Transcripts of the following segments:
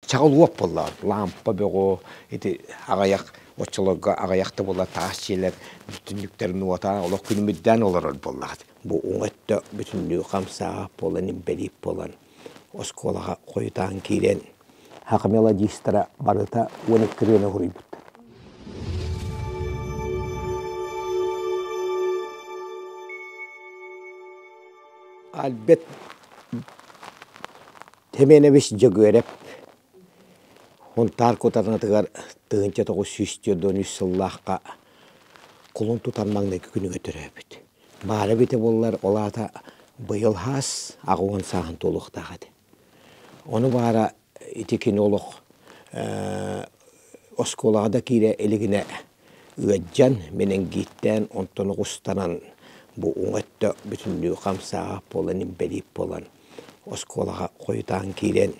Чаҕыл уот буолла, лаампа бөҕө, ити аҕыйах оччолорго аҕыйах да буолла таас дьиэлэр бүтүннүктэрин уота олох күнүмүрдээн олорор буоллаҕыт. Бу уҥа өттө бүтүннүү хамсааҕа буолан, инбэлиит буолан оскуолаҕа хойутаан киирэн саха мелодистара барыта 12 ырыаны уһуруйбуттар. Альберт Семенович Дьөгүөрэп Һунтаар Кутанатыгар 1943 сыллаахха кулун тутар маҥнайгы күнүгэр төрөөбүт. Баара эбитэ буоллар, ол аата быйыл хаас 80 сааһын туолуохтаах этэ. Ону баара ити кини олох оскуолаҕа да киирэ илигинэ ыалдьан, менингиттээн, онтон оҕустанан бу уҥа өттө бүтүннүү хамсааҕа буолан, инбэлиит буолан оскуолаҕа хойутаан киирэн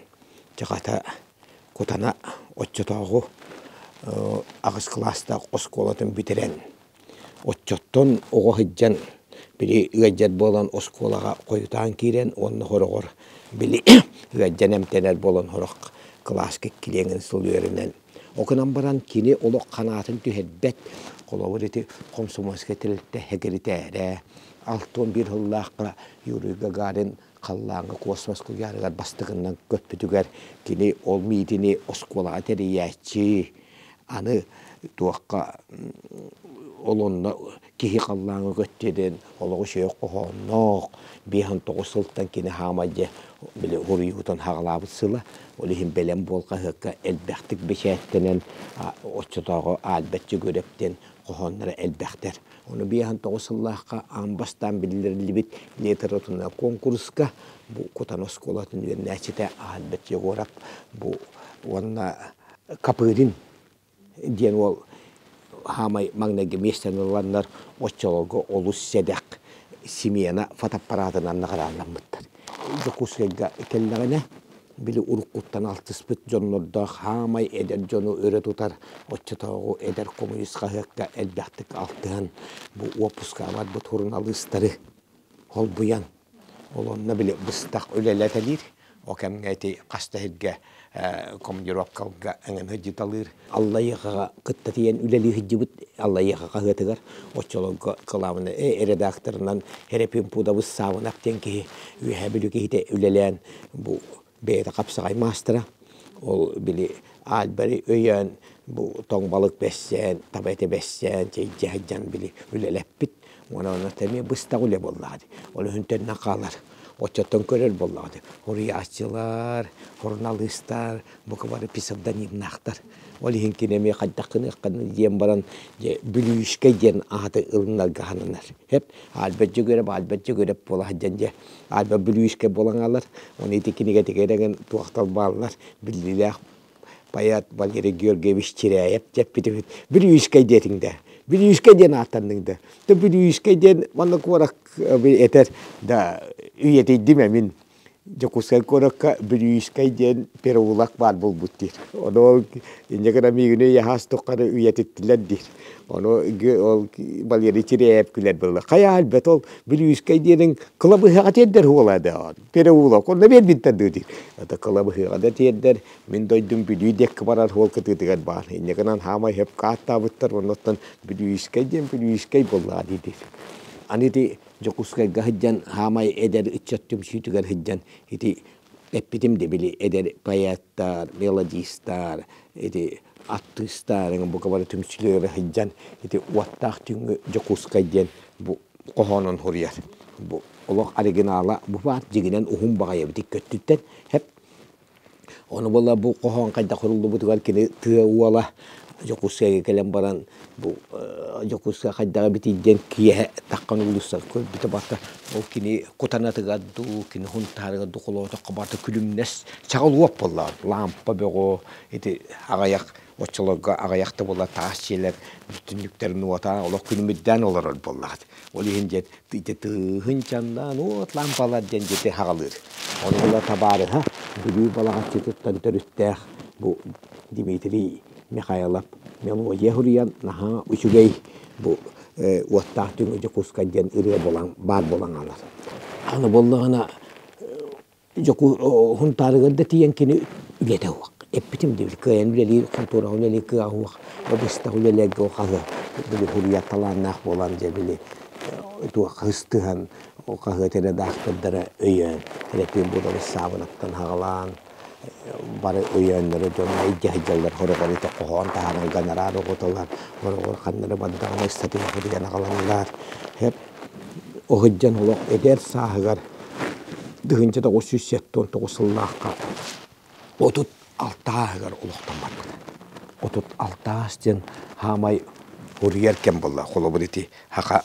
дьэ Кутана оччотооҕу аҕыс кылаастаах оскуолатын бүтэрэн оччоттон оҕо сылдьан били ыалдьар буолан оскуолаҕа хойутаан киирэн уонна хороҕор били ыалдьан эмтэнэр буолан сорох кылааска иккилиэҥин сыл үөрэнэн ол гынан баран кини олох ханаатын түһэрбэт холобур ити комсомольскай тэрилтэ сэкиритээрэ 61 сыллаахха Юрий Гагарин халлааҥҥа космос куйаарыгар бастакыннан көппүтүгэр кини ол миитини оскуолаҕа тэрийээччи аны туохха ол онно киһи халлааҥҥа көттө диэн олоҕу үчүгэй хоһоонноох 59 сылтан кини хаамай дьэ били уруйуутун хаҕалаабыт сыла ол иһин бэлэм буол хаһыакка элбэхтик бэчээттэнэн оччотооҕу Альберт Дьөгүөрэп диэн хоһоонноро элбэхтэр. Ону 59 сыллаахха аан бастаан биллэриллибит литературнай куонкуруска бу Кутан оскуолатын үөрэнээччитэ Альберт Егоров бу уонна Копырин диэн уол хаамай маҥнайгы миэстэни ыланнар оччолорго олус сэдэх Смена фотоаппаратынан наҕарааламмыттар. Дьокуускайга кэллэҕинэ били уруккуттан алтыспыт дьоннордоох хаамай эдэр дьону өрө тутар оччотооҕу эдэр хомуйус хаһыакка элбэхтик алтыһан бу уоппускаҕа барбыт суруналыыстары холбуйан ол онно били быстах үлэлэтэлиир ол кэмҥэ ити хас да сиргэ командировкалга эҥин сылдьыталыыр Аллайыахаҕа кытта тиийэн үлэлии сылдьыбыт Аллайыаха хаһыатыгар оччолорго кылаабынай редакторынан Эрепин Пудовыс Саабынап диэн киһи Үөһээ Бүлүү киһитэ үлэлээн бу бэйэтэ хапсаҕай маастара ол били Альбери өйөөн бу тоҥ балык бэссээн таба этэ бэссээн чэйдьэ сылдьан били үлэлэппит уонна онно эмиэ быстах үлэ буоллаҕа дии ол иһин төннөн хаалар оччоттон көрөр буоллаҕа дии суруйааччылар суруналыыстар бука бары псевдонимнаахтар ол иһин кини эмиэ хайдах гыныаххын диэн баран дьэ Бүлүүскэй диэн ааты ылынарга сананар Эп Альберт Дьөгүөрэп Альберт Дьөгүөрэп буола сылдьан дьэ Альберт Бүлүүскэй буолан хаалар Оны ити кинигэтигэр эҥин туохтар бааллар биллиилээх поэт Валерий Георгиевич Чиряев дьэппитибит Бүлүүскэй диэтиҥ да Бүлүүскэй диэн ааттанныҥ да то Бүлүүскэй диэн манна куорак этэр да үйэтийдим эмин Дьокуускай куоракка Бүлүүскэй диэн переулок баар буолбут диир. Ону ол инньэ гынан миигин ыйаһаас тухары үйэтиттилэр диир. Ону ол Валерий Киреев күлэр буолла. Хайа альбет ол Бүлүүскэй диэниҥ кылабыһыаҕа тиэрдэр уола да переулок онно биэрбиттэр дуу диир. Это кылабыһыаҕа да тиэрдэр мин дойдум Бүлүү диэкки барар суол кытыытыгар баар. Инньэ гынан хаамай хөпкө ааттаабыттар оннуттан Бүлүүскэй диэн Бүлүүскэй буоллаҕа дии Аны ити Дьокуускайга сылдьан хаамай эдэр ыччат түмсүүтүгэр сылдьан ити эппитим да били эдэр поэттар, мелодистар, ити артыыстар бука бары түмсүүлэргэ сылдьан ити уоттаах түүҥҥү Дьокуускай диэн бу хоһоонун суруйар. Бу олох оригинала бу баар дьиҥинэн уһун баҕайы эбит икки өттүттэн хэп Ону буола бу хоһоон хайдах суруллубутугар кини тыа уола Дьокуускайга кэлэн баран бу Дьокуускай хайдах эбитий диэн киэһэ таххан уулуссаҕа көрбүтэ барыта ол кини кутанатыгар дуу, кини Һунтаарыгар дуу холоотоххо барыта күлүмнэс чаҕыл уот буоллаҕа. Лаампа бөҕө ити аҕыйах оччолорго аҕыйах да буолла таас дьиэлэр түннүктэрин уота олох күлүмүрдээн олорор буоллаҕыт. Ол иһин дьэ ити тыһыынчаннан уот лаампалар диэн дьити хаҕалыыр. Ону була табаарыһа Бүлүү Балаҕаччытыттан төрүттээх бу Дмитрий Михайлов мелодия суруйан наһаа үчүгэй бу уоттаах түҥ Дьокуускай диэн ырыа буолан баар буолан хаалар. Аны буоллаҕына Дьоку Һунтаарыгар да тиийэн кини үлэтэ суох. Эппитим диэбит кыайан үлэлиир хонтуораҕа үлэлиир кыаҕа суох, быстах үлэлэргэ хаһыа били суруйар талааннаах буолан дьэ били туох хыстыһан хаһыат эрэдээктэрдэрэ өйөөн Тэрэпиин Буолабыс Саабынаттан аҕалаан бары өйөөннөрө дьонно илдьэ сылдьаллар хороҕор ити хоһоон таһааран гонорар оҕотолор хороҕор ханна эрэ бардаҕына ыстатыйа суруйан аҕалаллар Оһыддьан олох эдэр сааһыгар 1979 сыллаахха 36 ааһыгар олохтон барбыта. 36 аас диэн хаамай суруйар кэм буолла. Холобур ити хаха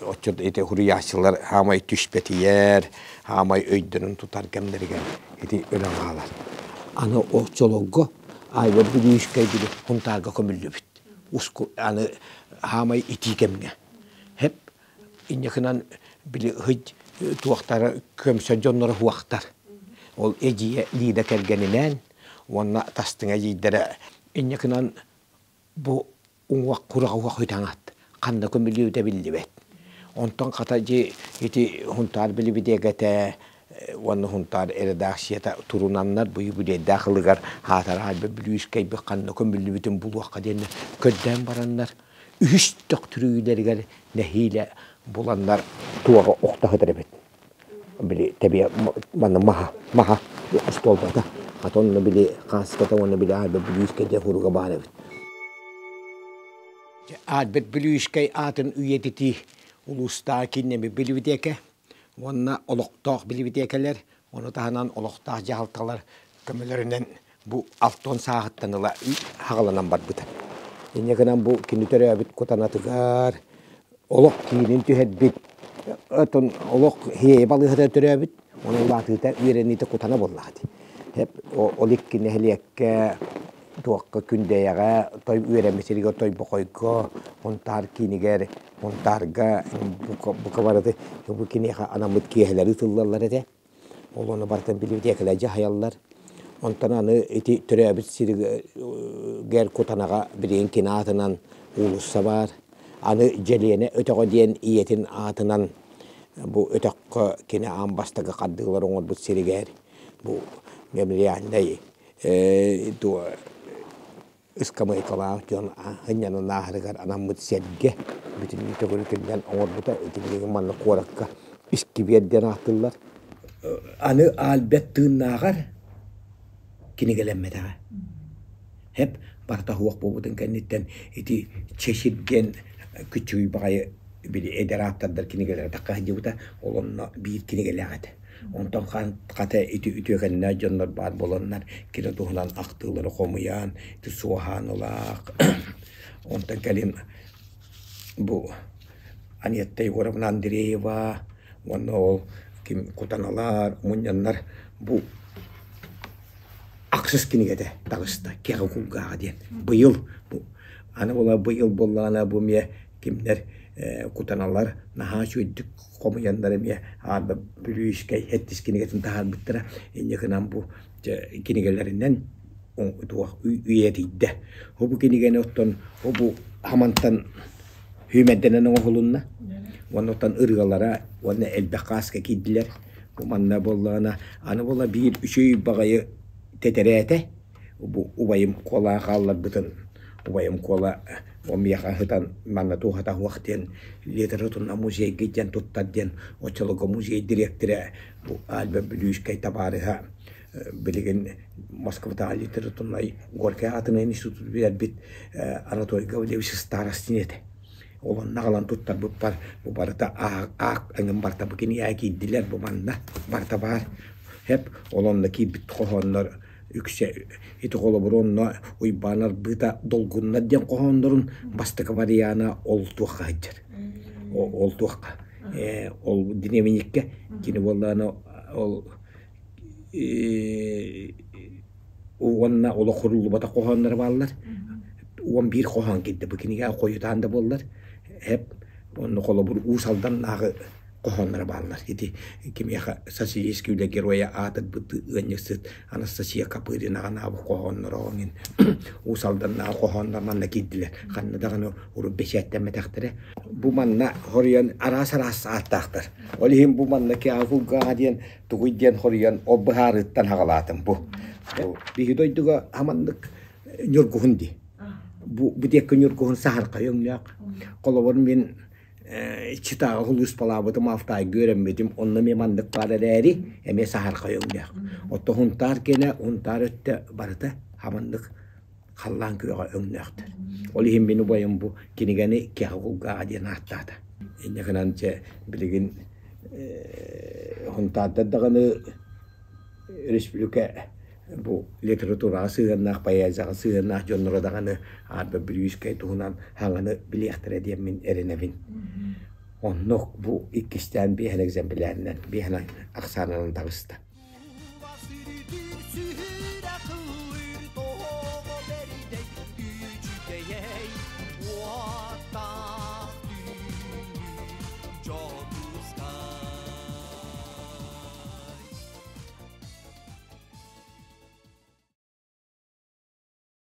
оччо ити суруйааччылар хаамай түспэтийэр, хаамай өйдөрүн тутар кэмнэригэр ити өлөн хаалар. Аны оччолорго Айвар Бүлүүскэй били Хунтаарга көмүллүбүт. Уску аны хаамай итии кэмҥэ. Хеп инньэкинэн били ыһыт туохтара көмсө дьонноро уохтар. Ол эдьиийэ Лида кэргэнинээн уонна тастыҥа эдьиийдэрэ инньэкинэн бу уҥуох кураҕа уох үтэҥат ханна көмүлүөтэ биллибэт. Онтон хата дьи ити Хунтаар билибидиэгэтэ уонна Хунтаар редакцията турунаннар бу юбилейдаах ылыгар хаатара Альба Бүлүүскэйби ханна көмүллүбүтүн булуохха диэннэр көрдөөн бараннар үһүс төхтүрүйүүлэригэр нэһиилэ буланнар туоҕа охто сытар эбит. Били тэбиэ манна маһа маһа остуолбата хата онно били хааската уонна били Альберт Бүлүүскэй диэн суруга баар эбит. Альберт Бүлүүскэй аатын үйэтитии улуустааҕы кииннэммит билибитиэкэ уонна олохтоох билибитиэкэлэр, ону таһынан олохтоох дьаһалталар көмөлөрүнэн бу алтон сааһыттан ыла хаҕаланан барбыта. Инньэ гынан бу кини төрөөбүт кутанатыгар олох киинин түһэрбит, оттон олох хиэйэ балыыһата төрөөбүт, онон улаатыыта үөрэниитэ кутана буоллаҕа дии. Ол икки нэһилиэккэ туохха Күндэйэҕэ, той үөрэммит сиригэр Тойбохойго, Хонтаар киинигэр, Хонтаарга бука барыты бу киниэхэ анаммыт киэһэлэри ыытыллаллар этэ. Ол ону барытын билибитиэкэлэр дьаһайаллар. Онтон аны ити төрөөбүт сиригэр Кутанаҕа билигин кини аатынан уулусса баар. Аны Дьэлиэнэ өтөҕө диэн ийэтин аатынан бу өтөххө кини аан бастакы хардыылар оҥорбут сиригэр бу мемориальнай ыскамыайкалаах дьон сынньанан ааһарыгар анаммыт сэргэ бүтүннүү төгүрүтүллэн оҥорбута ити билигин манна куоракка искибиэр диэн ааттыыллар. Аны Альберт тыыннааҕар кинигэлэммэтэҕэ. Хэп барыта суох буолбутун кэнниттэн ити Чеширген күчүүй баҕайы били эдэр ааптардар кинигэлэрэ тахха сылдьыбыта ол онно биир кинигэлээх этэ. Онтон хата ити үтүөкэннээх дьоннор баар буоланнар кини туһунан ахтыылары хомуйан, ити суоһааналаах онтон кэлин бу Анетта Егоровна Андреева уонна ол ким Кутаналар, мунньаннар бу ахсыс кинигэтэ таҕыста Кэҕэ кулгааҕа диэн быйыл бу аны була быйыл буоллаҕына бу эмиэ кимнэр Кутаналар наһаа үчүгэйдик хомуйаннар эмиэ Аарба Бүлүүскэй сэттис кинигэтин таһаарбыттара. Инньэ гынан бу кинигэлэринэн туох үйэтийдэ. Бу кинигэни оттон бу хамантан сүүмэрдэнэн оҥоһулунна. Уонна оттон ырыалара уонна элбэх хааска киирдилэр. Бу манна буоллаҕына аны буола биир үчүгэй баҕайы тэтэрээтэ Бу убайым Куола хаалларбытын убайым Куола ол миэхэ сытан манна туохата суох диэн литературнай музейга диэн туттар диэн оччолорго музей дириэктэрэ бу Альберт Бүлүүскэй табаарыһа билигин Москватааҕы литературнай Горькай аатынан институт бүтэрбит Анатолий Гаврильевич Старостин этэ. Ол онно аҕалан туттарбыппар бу барыта аак эҥин барыта бу кинигэҕэ киирдилэр бу манна барыта баар. Хэп ол онно киирбит хоһооннор үксэ ити холобур онно Уйбаан Арбыыта Долгуннар диэн хоһооннорун бастакы вариана ол туохха сылдьар. Ол туохха ол дневниккэ кини буоллаҕына ол уонна олох суруллубатах хоһоонноро бааллар. 11 хоһоон киирдэ бу кинигэ хойутаан да буоллар. Эп онно холобур Уус Алданнааҕы хоһоонноро бааллар. Ити кимиэхэ социалистическай үлэ геройа аатырбыт ыанньыксыт Анастасия Копыринаҕа анаабыт хоһоонноро оҥин Уус Алданнааҕы хоһооннор манна киирдилэр. Ханна даҕаны урут бэчээттэммэтэхтэрэ. Бу манна хоруйан араас-араас ааттаахтар. Ол иһин бу манна Киаҕа диэн тугуй диэн хоруйан ол быһаарыыттан хаҕалаатым бу. Биһи дойдуга аманнык ньургуһун дии. Бу бу диэкки ньургуһун саһархай өҥнөөх. Холобур мин Читаҕа сулууспалаабытым, Алтайга үөрэммитим, онно эмиэ маннык баар эрээри, эмиэ саһархай өҥнөөх. Оттон Һунтаар киэнэ, Һунтаар өттө барыта хаманнык халлаан күөҕэ өҥнөөхтөр. Ол иһин мин убайым бу кинигэни Кэҕэ кулгааҕа диэн ааттаата. Инньэ гынан дьэ билигин Һунтаардар даҕаны Өрөспүүбүлүкэ бу литератураҕа сыһыаннаах, поэзияҕа сыһыаннаах дьонноро даҕаны Аарба Бүлүүскэй туһунан хаҥаны билиэхтэрэ диэммин эрэнэбин. Оннук бу иккистээн биэһэн экземплярынан, биэһэн ахсаанынан таҕыста.